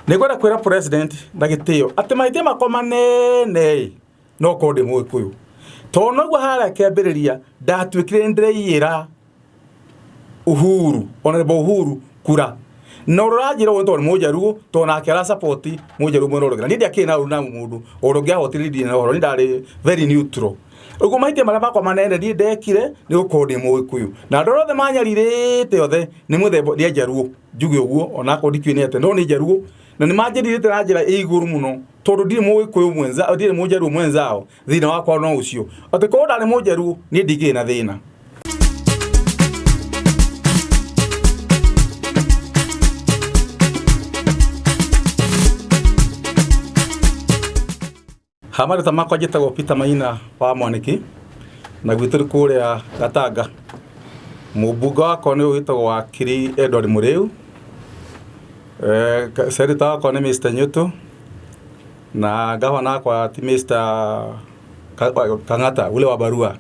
Nĩ ngwenda kwĩra president na gĩtĩo atĩ mahĩtia makwa manene no korwo ndĩ Mũgĩkũyũ, tondũ noguo harĩa kĩambĩrĩria ndatuĩkire nĩ ndĩraiyĩra Uhuru, Honorable Uhuru kura. Na ũrĩa ũranjĩra ũguo nĩ tondũ nĩ Mũjaruo, tondũ nake ara support Mũjaruo mwena ũrĩa ũngĩ. Na niĩ ndiakĩrĩ na ũru na mũndũ, ũrĩa ũngĩahotire ndirĩ na ũhoro, niĩ ndarĩ very neutral. Ũguo mahĩtia marĩa makwa manene niĩ ndekire nĩ gũkorwo ndĩ Mũgĩkũyũ. Na andũ arĩa othe manyarirĩte othe nĩ mũthemba, nĩ Ajaruo, njuge ũguo onakorwo ndikĩũĩ nĩ atĩa, no nĩ Njaruo. Na nĩ manjarirĩte na njĩra ĩ igũrũ mũno tondũ ndirĩ Mũgĩkũyũ mwenza, ndirĩ Mũjaruo mwenzao. Thĩna wakwa no ũcio, atĩ korwo ndarĩ Mũjaruo niĩ ndingĩrĩ na thĩna. Ha marĩtwa makwa njĩtagwo Peter Maina wa Mwanĩki, na gwitũ nĩ kũrĩa Gatanga. Mũmbunge wakwa nĩ wĩtagwo Wakiri Edward Mũrĩu, Senator wakwa nĩ Mr. Nyutu, na gavana wakwa ti Mr. Kang'ata ule wa barua.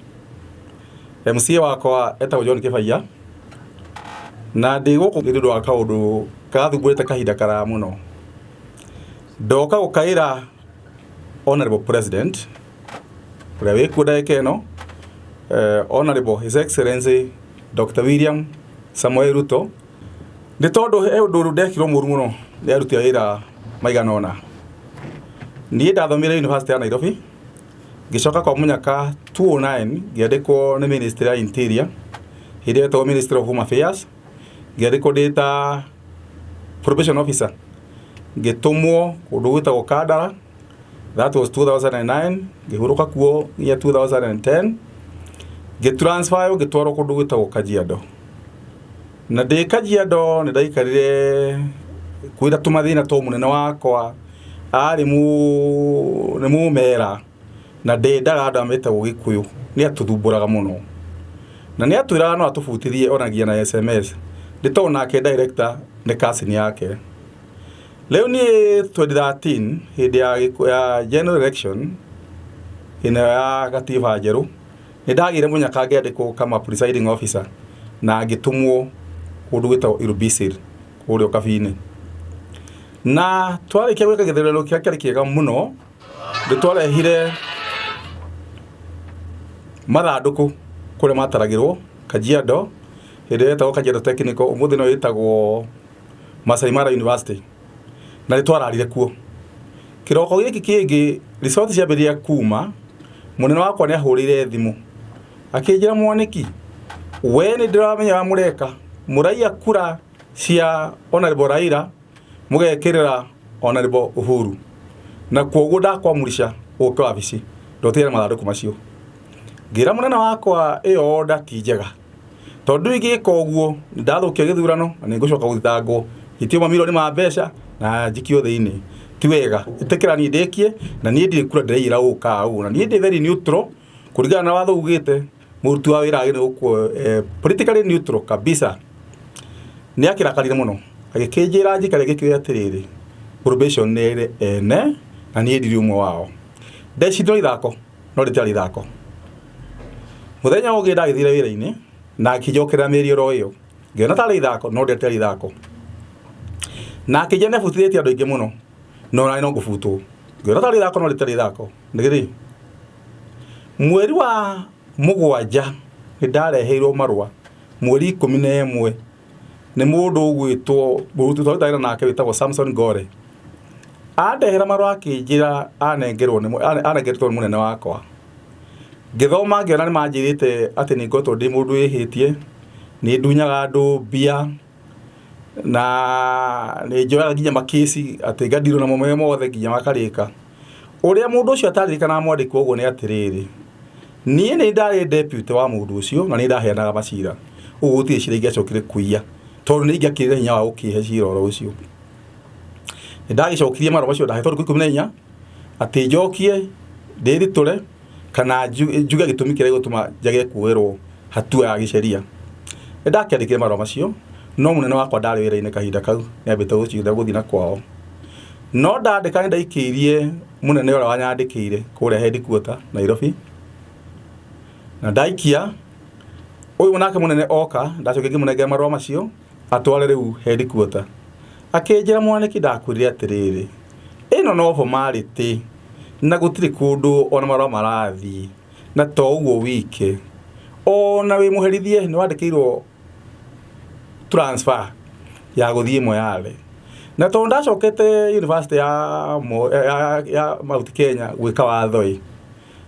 MCA wakwa etagwo John Kĩbaiya, na ndĩ gũkũ nĩ ũndũ wa kaũndũ kathumbũrĩte kahinda karaya mũno. Ndoka gũkaĩra Honorable President ũrĩa wĩkuo ndagĩka ĩno, Honorable His Excellency Dr. William Samoei Ruto, nĩ tondũ he ũndũ ndekirwo mũru mũno nĩ aruti a wĩra maigana ũna. Niĩ ndathomire University ya Nairobi, ngĩcoka kwa mũnyaka 2009 ngĩandĩkwo nĩ Ministry ya Interior, hĩndĩ ĩyo yetagwo Ministry of Home Affairs, ngĩandĩkwo ndĩ ta probation officer, ngĩtũmwo kũndũ gwĩtagwo Kandara, that was 2009, ngĩhurũka kuo nginya 2010, ngĩ transfer ngĩtwarwo kũndũ gwĩtagwo Kajiado. Na ndĩ Kajiado nĩ ndaikarire kwĩna tũmathĩna to mũnene wakwa arĩ nĩ mũmera na ndendaga andũ aya metagwo Gĩkũyũ, nĩ atũthumbũraga mũno. Na nĩ atwĩraga no atũbutithie ona nginya na SMS, nĩ tondũ nake director nĩ cousin yake. Rĩu niĩ 2013 hĩndĩ ya general election ĩno ya gatiba njerũ, nĩ ndagĩire mũnyaka ngĩandĩkwo kama presiding officer na ngĩtũmwo kũndũ gwĩtagwo Ilbisir kũrĩa Ũkabi-inĩ. Na twarĩkia gwĩka gĩthurano kĩrĩa kĩarĩ kĩega mũno, nĩ twarehire mathandũkũ kũrĩa mataragĩrwo Kajiado, hĩndĩ ĩyo yetagwo Kajiado Technical, ũmũthĩ no ĩtagwo Masai Mara University, na nĩ twararire kuo. Kĩroko gĩkĩ kĩngĩ result ciambĩrĩria kuma, mũnene wakwa nĩ ahũrĩire thimũ akĩnjĩra, Mwanĩki, we nĩ ndĩramenya ũrĩa mũreka, mũraiya kura cia Honorable Raila mũgekĩrĩra Honorable Uhuru, na kwoguo ndakwamurisha ũke wabici ndũtigane mathandũkũ macio. Ngĩra mũnene wakwa ĩyo order ti njega, tondũ ingĩka ũguo nĩ ndathũkia gĩthurano na nĩ ngũcoka gũthitangwo njĩtio mamirioni ma mbeca na njikio thĩinĩ. Ti wega, ĩtĩkĩra niĩ ndĩkie na niĩ ndirĩ kura ndĩraiyĩra gũka ũguo, na niĩ ndĩ very neutral kũringana na watho ugĩte mũruti wa wĩra agĩrĩirwo gũkorwo politically neutral kabisa. Nĩ akĩrakarire mũno agĩkĩnjĩra njikare ngĩkĩũria atĩrĩrĩ, probation nĩ ĩrĩ ene na niĩ ndirĩ ũmwe wao. Ndecirire ithako no rĩtiarĩ ithako. Mũthenya ũngĩ ndagĩthire wĩra-inĩ na akĩnjokerera mĩario oro ĩyo, ngĩona tarĩ ithako no rĩtiarĩ ithako. Na akĩnjĩra nĩ abutithĩtie andũ aingĩ mũno no nani no ngũbutwo. Ngĩona tarĩ ithako no rĩtiarĩ ithako. Rĩrĩ, mweri wa 7 nĩ ndareheirwo marũa mweri 11 nĩ mũndũ ũgwĩtwo mũruti twarutaga wĩra nake wĩtagwo Samson Gore. Andehera marũa akĩnjĩra anengerwo nĩ anengeretwo nĩ mũnene wakwa. Ngĩthoma ngĩona nĩ manjĩrĩte atĩ nĩ ngoretwo ndĩ mũndũ wĩhĩtie, nĩ ndunyaga andũ mbia na nĩ njoyaga nginya makĩci atĩ ngandirwo namo me mothe nginya makarĩka. Ũrĩa mũndũ ũcio ataririkanaga mwandĩko ũguo nĩ atĩrĩrĩ, niĩ nĩ ndarĩ deputy wa mũndũ ũcio na nĩ ndaheanaga macira. Ũguo gũtirĩ cira ingĩacokire kũiya tondũ nĩ ingĩakĩrire hinya wa gũkĩhe cira oro ũcio. Nĩ ndagĩcokirie marũa macio ndahetwo thikũ 14 atĩ njokie ndĩthitũre kana njuge gĩtũmi kĩrĩa gĩgũtũma njage kuoerwo hatua ya gĩceria. Nĩ ndakĩandĩkire marũa macio no mũnene wakwa ndarĩ wĩra-inĩ kahinda kau nĩ ambĩte gũcinda gũthiĩ na kwao. No ndandĩka nĩ ndaikĩirie mũnene ũrĩa wanyandĩkĩire kũrĩa headquarter Nairobi, na ndaikia ũyũ nake mũnene oka ndacokire ngĩmũnengera marũa macio atware rĩu headquarter. Akĩnjĩra mwanĩki ndakwĩrire atĩrĩrĩ, ĩno no formality na gũtirĩ kũndũ ona marũa marathiĩ na to ũguo wike ona wĩ mũherithie nĩ wandĩkĩirwo transfer ya gũthiĩ Moyale. Na tondũ ndacokete university ya Mount Kenya gwĩka watho ĩ,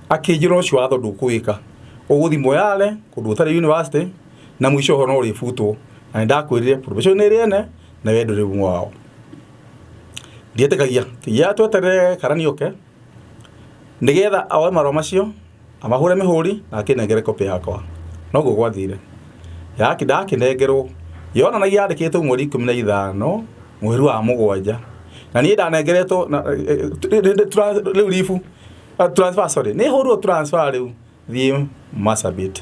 akĩnjĩra ũcio watho ndũkũwĩka, ũgũthiĩ Moyale kũndũ gũtarĩ university na mũico ũhoro no ũrĩbutwo. Na nĩ ndakwĩrire probation nĩ ĩrĩ ene na we ndũrĩ ũmwe wao. Ndietĩkagia, kĩgĩa tweterere karani oke nĩgetha oe marũa macio amahũre mĩhũri na akĩnengere copy yakwa. Noguo gwathire. Ndakĩnengerwo yonanagia yandĩkĩtwo mweri 15 mweri wa 7 na niĩ ndanengeretwo rĩu leave transfer, sorry, nĩ hũrirwo transfer rĩu thiĩ Marsabit.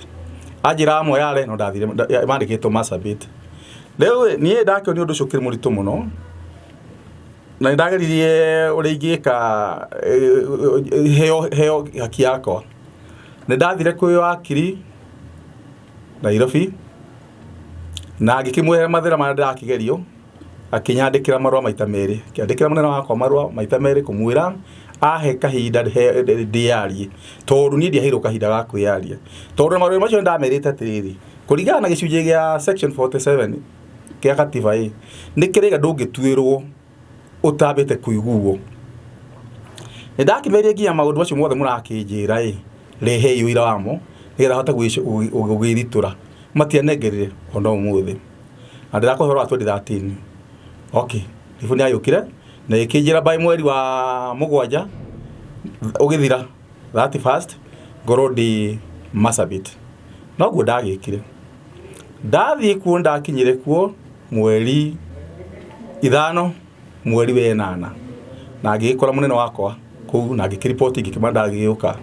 Anjĩraga Moyale no ndathire mandĩkĩtwo Marsabit. Rĩu niĩ ndakĩonire ũndũ ũcio ũkĩrĩ mũritũ mũno na nĩ ndageririe ũrĩa ingĩka heo haki yakwa. Nĩ ndathire kwĩ wakiri Nairobi na ngĩkĩmwĩra mathĩna marĩa ndĩrakĩgerio, akĩnyandĩkĩra marũa maita merĩ. Akĩandĩkĩra mũnene wakwa marũa maita merĩ kũmwĩra ahe kahinda ndĩyarie, tondũ niĩ ndiaheirwo kahinda ga kwĩyaria. Tondũ marũa macio nĩ ndamerĩte atĩrĩrĩ, kũringana na gĩcunjĩ gĩa section 47 kĩa gatiba ĩ, nĩ kĩrĩga ndũngĩtuĩrwo ũtambĩte kũiguo. Nĩ ndakĩmerire nginya maũndũ macio mothe mũrakĩnjĩra ĩ, rehei ũira wamo nĩgetha hote gwĩthitũra. Matianengerire ona ũmũthĩ. Na ndĩrakũhe ũhoro wa 2013. Okay, leave nĩ yagĩũkire na ĩkĩnjĩra by mweri wa 7 ũgĩthira 31st ngorwo ndĩ Marsabit. Noguo ndagĩkire. Ndathiĩ kuo ndakinyire kuo mweri 5 mweri wa 8 na ngĩgĩkora mũnene wakwa kũu na ngĩkĩriboti ngĩkĩmwĩra ndagĩũka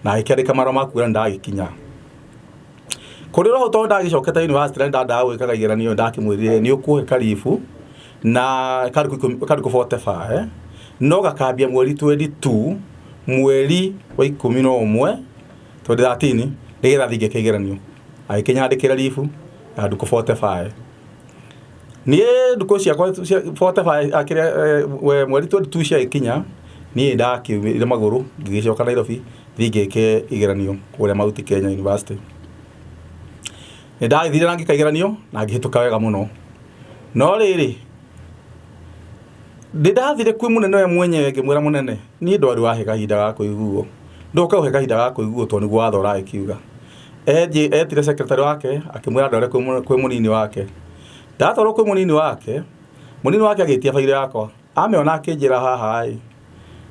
na agĩkĩandĩka marũa ma kuga nĩndagĩkinya. Kũrĩ oro hau tondũ ndagĩcokete university na nĩndendaga gwĩkaga igeranio nĩndakĩmwĩrire nĩ ũkũhe ka leave na karĩ 45 no gakambia mweri 22 mweri wa 11 2013 nĩgetha thiĩ ngeke igeranio. Agĩkĩnyandĩkĩra leave ya ndukũ 45. Niĩ ndukũ ciakwa cia 45 kĩrĩa mweri 22 ciagĩkinya niĩ nĩndakĩumire magũrũ ngĩgĩcoka Nairobi thiĩ ngeke igeranio kũrĩa Mount Kenya University. Nĩndagĩthire na ngĩka igeranio na ngĩhĩtũka wega mũno. No rĩrĩ, nĩndathire kwĩ mũnene we mwenyewe ngĩmwĩra mũnene, niĩ ndwarĩ wahe kahinda ga kũiguo, ndoka ũhe kahinda ga kũiguo tondũ nĩguo watho ũragĩkiuga. Etire secretary wake akĩmwĩra ndware kwĩ mũnini wake. Ndatwarwo kwĩ mũnini wake, mũnini wake agĩtia bairo yakwa, amĩona akĩnjĩra haha ĩ,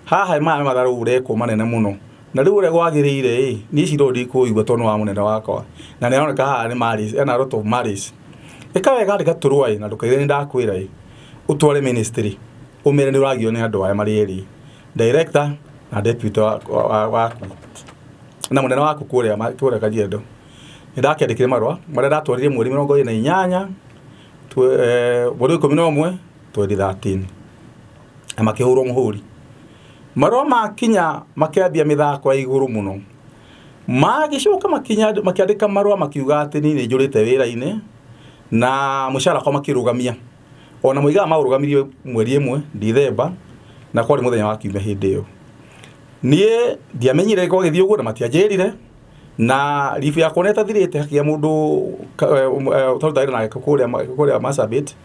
haha maya nĩ matharũ ũrekwo manene mũno, na rĩu ũrĩa kwagĩrĩire ĩ, niĩ cira ũyũ ndikũũigua tondũ nĩ wa mũnene wakwa, na nĩ aroneka haha nĩ malice, ena lot of malice. Ĩka wega andĩka tũrũa ĩ, na ndũkaire nĩ ndakwĩra ĩ, ũtware ministry, ũmere nĩ ũragio nĩ andũ aya marĩ erĩ, director na deputy waku, na mũnene waku kũrĩa Kajiado. Nĩ ndakĩandĩkire marũa marĩa ndatwarire mweri 28 mweri wa 11 2013 na makĩhũrwo mũhũri. Marũa makinya makĩambia mĩthako ya igũrũ mũno. Magĩcoka makĩandĩka marũa makiuga atĩ niĩ nĩ njũrĩte wĩra-inĩ na mũcara wakwa makĩrũgamia. Ona moigaga maũrũgamirie mweri 1 Dithemba na kwarĩ mũthenya wa kiumia hĩndĩ ĩyo. Niĩ ndiamenyire gwagĩthiĩ ũguo na matianjĩrire na leave yakwa ona ĩtathirĩte hakĩgĩa mũndũ twarutaga wĩra nake kũrĩa Marsabit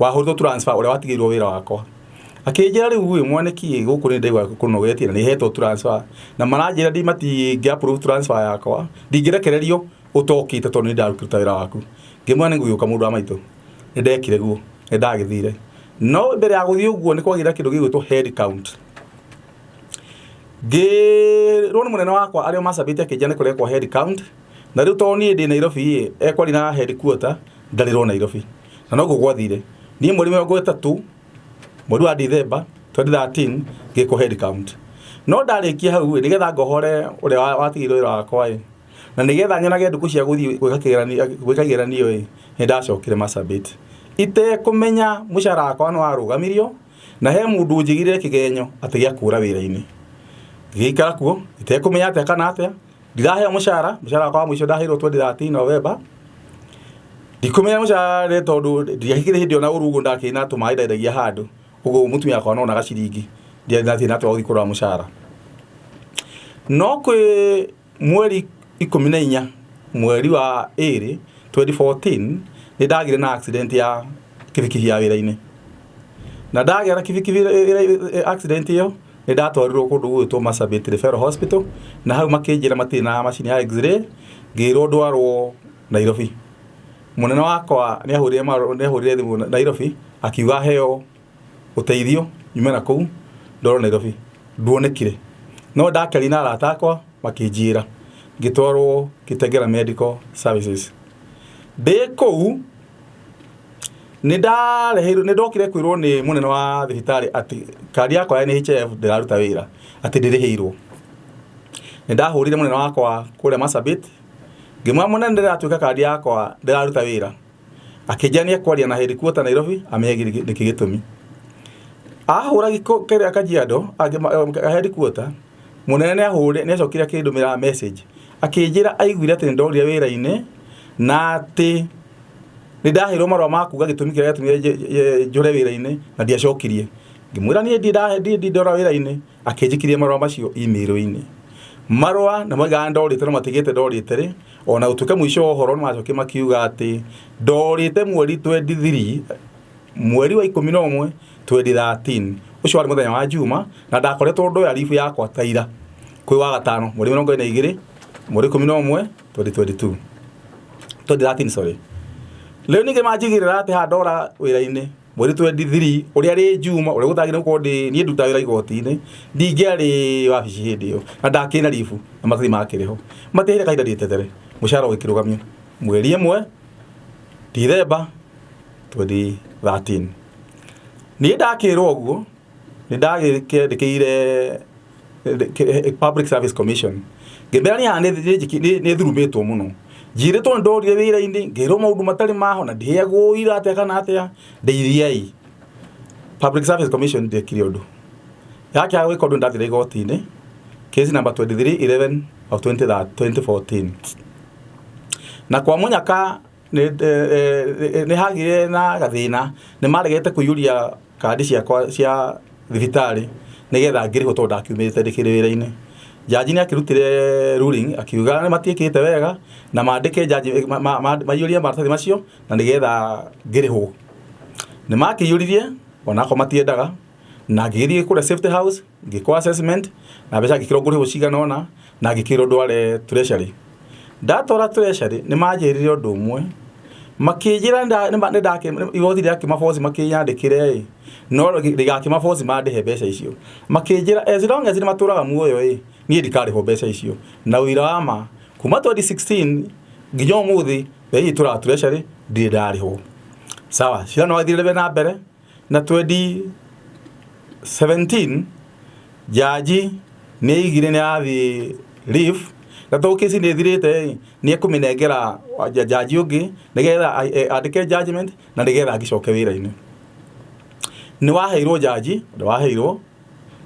wahũrĩtwo transfer ũrĩa watigĩirwo wĩra wakwa. Akĩnjĩra rĩu ĩ mwanĩki ĩ gũkũ nĩ ndaigua kũnogetie na nĩ hetwo transfer na maranjĩra matingĩ approve transfer yakwa ndingĩrekererio ũtokĩte tondũ nĩ ndaruta wĩra waku. Ngĩmwĩra nĩ ngũgĩũka mũndũ wa maitũ. Nĩ ndekire guo, nĩ ndagĩthire. No mbere ya gũthiĩ ũguo nĩ kwagĩire na kĩndũ gĩgwĩtwo head count. Ngĩrwo nĩ mũnene wakwa arĩ o Marsabit akĩnjĩra nĩ kũrekwo head count na rĩu tondũ niĩ ndĩ Nairobi ĩ, ekwaria na head quarter ndarĩrwo Nairobi. Na noguo gwathire. Niĩ mweri 30 mweri wa Dithemba 2013 ngĩkwo head count. No ndarĩkia hau ĩ, nĩgetha ngohore ũrĩa watigĩirwo wĩra wakwa ĩ, na nĩgetha nyonage ndukũ cia gũthiĩ gwĩka igeranio ĩ, nĩ ndacokire Marsabit. Itekũmenya mũcara wakwa nĩ warũgamirio na he mũndũ ũnjigĩrĩire kĩgenyo atĩ gĩa kũra wĩra-inĩ. Ngĩgĩikara kuo itekũmenya atĩa kana atĩa, ndiraheo mũcara, mũcara wakwa wa mũico ndaheirwo 2013 November. Ndikũmenya mũcara tondũ ndiahikire hĩndĩ ĩyo na ũru ũguo ndakĩrĩ na tũmaĩ ndendagia handũ ũguo mũtumia wakwa nonaga ciringi ndiarĩ na thĩna atĩ wa gũthiĩ kũrora mũcara. No kwĩ mweri 14 mweri wa ĩrĩ 2014 nĩ ndagĩire na accident ya kibikibi ya wĩra-inĩ. Na ndagĩa na kibikibi accident ĩyo nĩ ndatwarirwo kũndũ gũgwĩtwo Marsabit Referral Hospital na hau makĩnjĩra matirĩ na macini ya x-ray, ngĩrwo ndwarwo Nairobi. Mũnene wakwa nĩ ahũrire nĩ ahũrire thimũ Nairobi akiuga heo ũteithio nyume na kũu ndwarwo Nairobi. Nduonekire. No ndakĩaria na arata akwa makĩnjĩra ngĩtwarwo Kitengela Medical Services. Ndĩ kũu nĩ ndareheirwo nĩ ndokire kwĩrwo nĩ mũnene wa thibitarĩ atĩ kandi yakwa ya NHIF ndĩraruta wĩra atĩ ndĩrĩhĩirwo. Nĩ ndahũrire mũnene wakwa kũrĩa Marsabit ngĩmwĩra mũnene ndĩratuĩka kandi yakwa ndĩraruta wĩra. Akĩnjĩra nĩ ekwaria na headquarter Nairobi amenye nĩkĩ gĩtũmi. Ahũra kĩrĩa Kajiado headquarter mũnene nĩ ahũrire nĩ acokire akĩndũmĩra message akĩnjĩra aiguire atĩ nĩ ndorire wĩra-inĩ na atĩ nĩ ndaheirwo marũa ma kuga gĩtũmi kĩrĩa gĩatũmire njũre wĩra-inĩ na ndiacokirie. Ngĩmwĩra niĩ ndirĩ ndora wĩra-inĩ, akĩnjikiria marũa macio email-inĩ. Marũa nĩ moigaga ndorĩte no matigĩte ndorĩte rĩ, ona gũtuĩka mũico wa ũhoro nĩ macokire makiuga atĩ ndorĩte mweri 23 mweri wa 11 2013 ũcio warĩ mũthenya wa Juma na ndakoretwo ndoya leave yakwa ta ira kwĩ wa gatano mweri 22 mweri 11 2022 2013 sorry. Rĩu ningĩ manjigĩrĩra atĩ haha ndora wĩra-inĩ mweri 23 ũrĩa rĩ Juma ũrĩa gũtagĩrĩire gũkorwo ndĩ niĩ ndutaga wĩra igoti-inĩ ndingĩarĩ wabici hĩndĩ ĩyo na ndakĩrĩ na leave na maratathi makĩrĩ ho. Matiaheire kahinda ndĩtetere mũcara ũgĩkĩrũgamio mweri ĩmwe Dithemba 2013. Niĩ ndakĩrwo ũguo nĩ ndakĩandĩkĩire Public Service Commission ngĩmera niĩ haha nĩ thurumĩtwo mũno njirĩtwo nĩ ndorire wĩra-inĩ ngĩrwo maũndũ matarĩ maho na ndiheagwo ũira atĩa kana atĩa ndeithiai. Public Service Commission ndĩekire ũndũ yakĩaga gwĩka ũndũ nĩ ndathire igoti-inĩ case number 2311 of 2014 na kwa mũnyaka nĩ hagĩire na gathĩna nĩ maregete kũiyũria kandi ciakwa cia thibitarĩ nĩgetha ngĩrĩhwo tondũ ndakiumĩte ndĩkĩrĩ wĩra-inĩ. Jaji nĩ akĩrutire ruling akiuga nĩ matiĩkĩte wega na mandĩke jaji maiyũrie maratathi macio na nĩgetha ngĩrĩhwo. Nĩ makĩiyũririe onakorwo matiendaga na ngĩgĩthiĩ kũrĩa safety house ngĩkwo assessment na mbeca ngĩkĩrwo ngũrĩhwo cigana ũna na ngĩkĩrwo ndware treasury. Ndatwara treasury nĩ manjĩrire ũndũ ũmwe, makĩnjĩra igoti rĩakĩmaboci makĩnyandĩkĩre ĩ, no rĩgakĩmaboci mandĩhe mbeca icio. Makĩnjĩra as long as nĩ matũraga muoyo ĩ, niĩ ndikarĩhwo mbeca icio. Na ũira wa ma, kuma 2016 nginya ũmũthĩ mbeca icio itũraga treasury ndirĩ ndarĩhwo. Sawa, cira nĩ wathire na mbere na 2017 jaji nĩ aigire nĩ arathiĩ leave na tondũ kesi nĩ ĩthirĩte ĩ, nĩ ekũmĩnengera jaji ũngĩ nĩgetha andĩke judgment na nĩgetha agĩcoke wĩra-inĩ. Nĩ waheirwo jaji, nĩ waheirwo,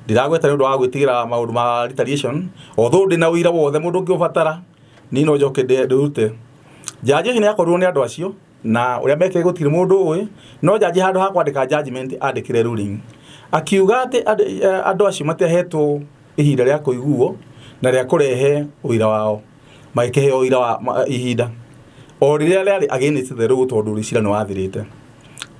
ndiragweta nĩ ũndũ wa gwĩtigĩra maũndũ ma retaliation, although ndĩna ũira wothe mũndũ ũngĩũbatara, niĩ no njoke ndĩũrute. Jaji ũcio nĩ akorirwo nĩ andũ acio na ũrĩa mekire gũtirĩ mũndũ ũĩ, no jaji handũ ha kwandĩka judgment andĩkire ruling. Akiuga atĩ andũ acio matiahetwo ihinda rĩa kũiguo na rĩa kũrehe ũira wao. Magĩkĩheo ũira wa ihinda o rĩrĩa rĩarĩ against the law tondũ cira nĩ wathirĩte.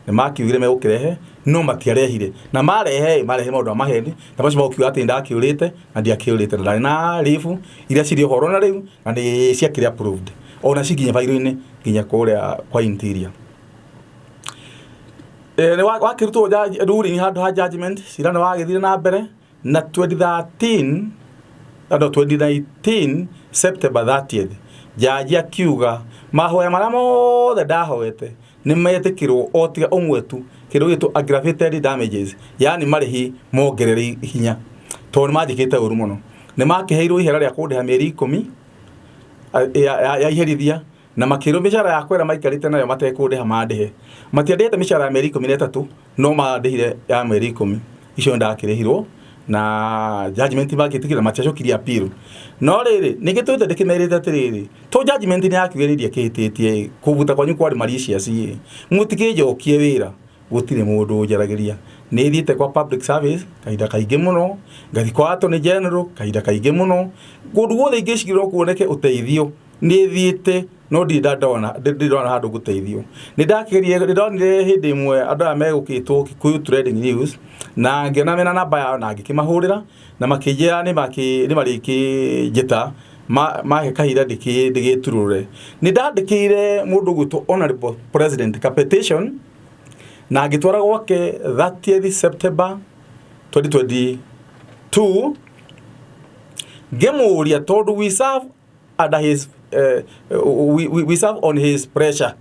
Nĩ makiugire megũkĩrehe no matiarehire. Na marehe ĩ, marehe maũndũ ma maheni na macio magũkiuga atĩ nĩ ndakĩũrĩte na ndiakĩũrĩte na ndarĩ na leave iria cirĩ ũhoro na rĩu na nĩ ciakĩrĩ approved. Ona ci nginya bairũ-inĩ nginya kũrĩa kwa interior. Nĩ wakĩrutwo ruling handũ ha judgment, cira nĩ wagĩthire na mbere na 2013 no 2019 September 30th jaji akiuga mahoya marĩa mothe ndahoete nĩ metĩkĩrwo o tiga ũmwe tu kĩndũ gĩtwo aggravated damages yani marĩhi mongerere hinya tondũ nĩ manjĩkĩte ũru mũno. Nĩ makĩheirwo ihera rĩa kũndĩha mĩeri 10 ya iherithia na makĩrwo mĩcara yakwa ĩrĩa maikarĩte nayo matekũndĩha mandĩhe. Matiandĩhĩte mĩcara ya mĩeri 13 no mandĩhire ya mĩeri 10. Icio nĩ ndakĩrĩhirwo Na judgment magĩtĩkĩra, matiacokirie appeal. No rĩrĩ, nĩgĩtũĩte ndĩkĩmerĩte atĩrĩrĩ, to judgment nĩ yakiugĩrĩria kĩhĩtĩtie kũbuta kwanyu kwarĩ malicious ĩ, mũtikĩnjokie wĩra. Gũtirĩ mũndũ ũnjaragĩria. Nĩ thiĩte kwa public service kahinda kaingĩ mũno, ngathiĩ kwa attorney general kahinda kaingĩ mũno, kũndũ guothe ingĩcigĩrĩrwo kuoneke ũteithio nĩ thiĩte, no ndirĩ ndona, ndirĩ ndona handũ ngũteithio. Nĩ ndakĩgeria, nĩ ndonire hĩndĩ ĩmwe andũ aya megũkĩtwo Kikuyu Trending News, na ngĩona mena namba yao na ngĩkĩmahũrĩra, na makĩnjĩra nĩ marĩkĩnjĩta mahe kahinda ndĩgĩturũre. Nĩ ndandĩkĩire mũndũ ũgwĩtwo honorable president ka petition, na ngĩtwara gwake 30th September 2022, ngĩmũria tondũ we serve under his we serve on his pressure.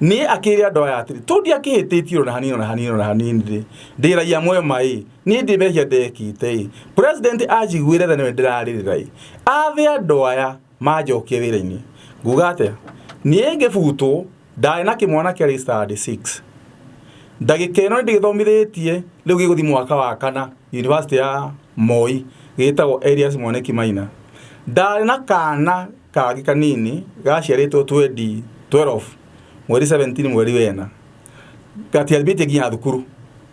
Niĩ akĩre andũ aya atĩrĩ, tondũ ndiakĩhĩtĩtie ona hanini, ona hanini, ona hanini rĩ, ndĩ raia mwema ĩ, niĩ ndĩ mehia ndekĩte ĩ, president anjiguĩre tha, nĩwe ndĩrarĩrĩra ĩ, athe andũ aya manjokie wĩra-inĩ. Nguga atĩa? Niĩ ngĩbutwo ndarĩ na kĩmwana kĩarĩ standard 6, ndagĩka ĩno nĩndĩgĩthomithĩtie, rĩu gĩgũthiĩ mwaka wa kana university ya Moi, gĩtagwo Elias Mwaniki Maina. Ndarĩ na kana kangĩ kanini gaciarĩtwo 2012 mweri 17 mweri wena, gatiambĩtie nginya thukuru.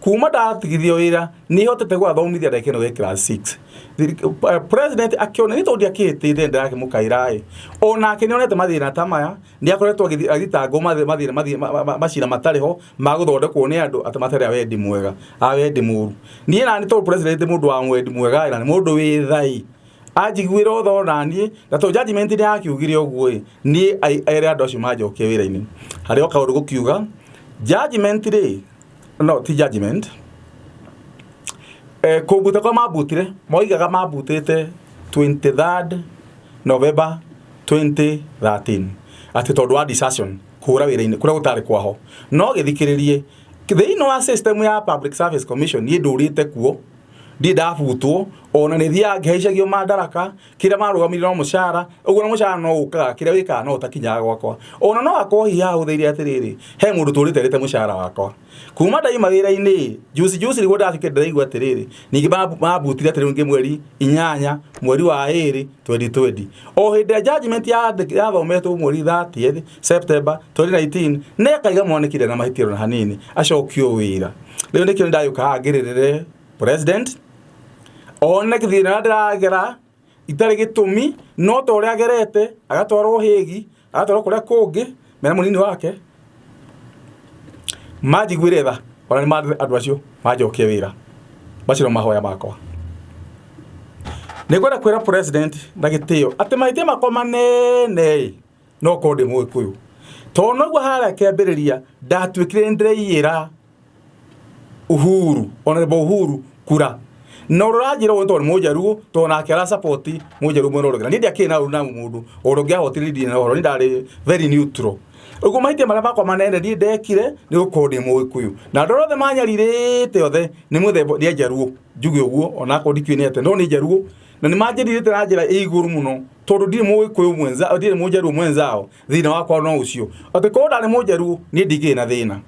Kuma ndatigithio wĩra nĩ hotete gwathomithia ndagĩka ĩno ge class 6. President akĩona nĩ tondũ ndiakĩhĩtĩte, ndĩrakĩmũkaĩra ĩ, onake nĩ onete mathĩna ta maya, nĩ akoretwo agĩthitangwo mathĩna macira matarĩ ho ma gũthondekwo nĩ andũ atĩ matarĩ a wendi mwega, a wendi mũru. Niĩ nani tondũ president nĩ mũndũ wa wendi mwega na nĩ mũndũ wĩ thai, anjiguĩre ũtha onaniĩ, na tondũ judgment nĩ yakiugire ũguo ĩ, niĩ ere andũ acio manjokie wĩra-inĩ. Harĩ o kaũndũ gũkiuga judgment rĩ, no ti judgment, kũmbuta kwa mambutire, moigaga mambutĩte 23rd November 2013 atĩ tondũ wa desertion, kũra wĩra-inĩ kũrĩa gũtarĩ kwaho. No gĩthikĩrĩrie, thĩinĩ wa system ya Public Service Commission niĩ ndũrĩte kuo, ndirĩ ndabutwo, ona nĩ thiaga ngĩhaicagio mandaraka. Kĩrĩa marũgamirie no mũcara ũguo, na mũcara no ũkaga, kĩrĩa wĩkaga no ũtakinyaga gwakwa. Ona no akorwo hihi hahũthĩire atĩrĩrĩ, he mũndũ tũrĩte rĩte mũcara wakwa kuma ndaima wĩra-inĩ juicy juicy, nĩguo ndacokire ndĩraigua atĩrĩrĩ, ningĩ mambutire atĩrĩrĩ ningĩ mweri 8 mweri wa 2 2020, o hĩndĩ ya judgment yathometwo mweri 30 September 2019, na ĩkaiga Mwaniki ndarĩ na mahĩtia ona hanini, acokio wĩra. Rĩu nĩkĩo ndagĩũka haha ngĩrĩrĩre president one thĩna ũrĩa ndĩragera itarĩ gĩtũmi, no ta ũrĩa agerete agatwarwo hĩgi, agatwarwo kũrĩa kũngĩ mena mũnini wake, manjiguĩre tha, ona nĩ andũ acio manjokie wĩra. Macio no mahoya makwa. Nĩ ngwenda kwĩra president na gĩtĩo atĩ mahĩtia makwa manene ĩ no korwo ndĩ Mũgĩkũyũ, tondũ noguo harĩa kĩambĩrĩria ndatuĩkire nĩ ndĩraiyĩra Uhuru, Honorable Uhuru kura, na ũrĩa ũranjĩra ũguo nĩ tondũ nĩ Mũjaruo, tondũ nake ara support Mũjaruo mwena ũrĩa ũngĩ. Na niĩ ndiakĩrĩ na ũru na mũndũ ũrĩa ũngĩahotire, ndirĩ na ũhoro, niĩ ndarĩ very neutral. Ũguo mahĩtia marĩa makwa manene niĩ ndekire nĩ gũkorwo ndĩ Mũgĩkũyũ, na andũ arĩa othe manyarirĩte othe nĩ mũthemba, nĩ Ajaruo, njuge ũguo onakorwo ndikĩũĩ nĩ atĩa, no nĩ Njaruo, na nĩ manjarirĩte na njĩra ĩ igũrũ mũno, tondũ ndirĩ Mũgĩkũyũ mwenza, ndirĩ Mũjaruo mwenzao. Thĩna wakwa no ũcio atĩ korwo ndarĩ Mũjaruo niĩ ndingĩrĩ na thĩna.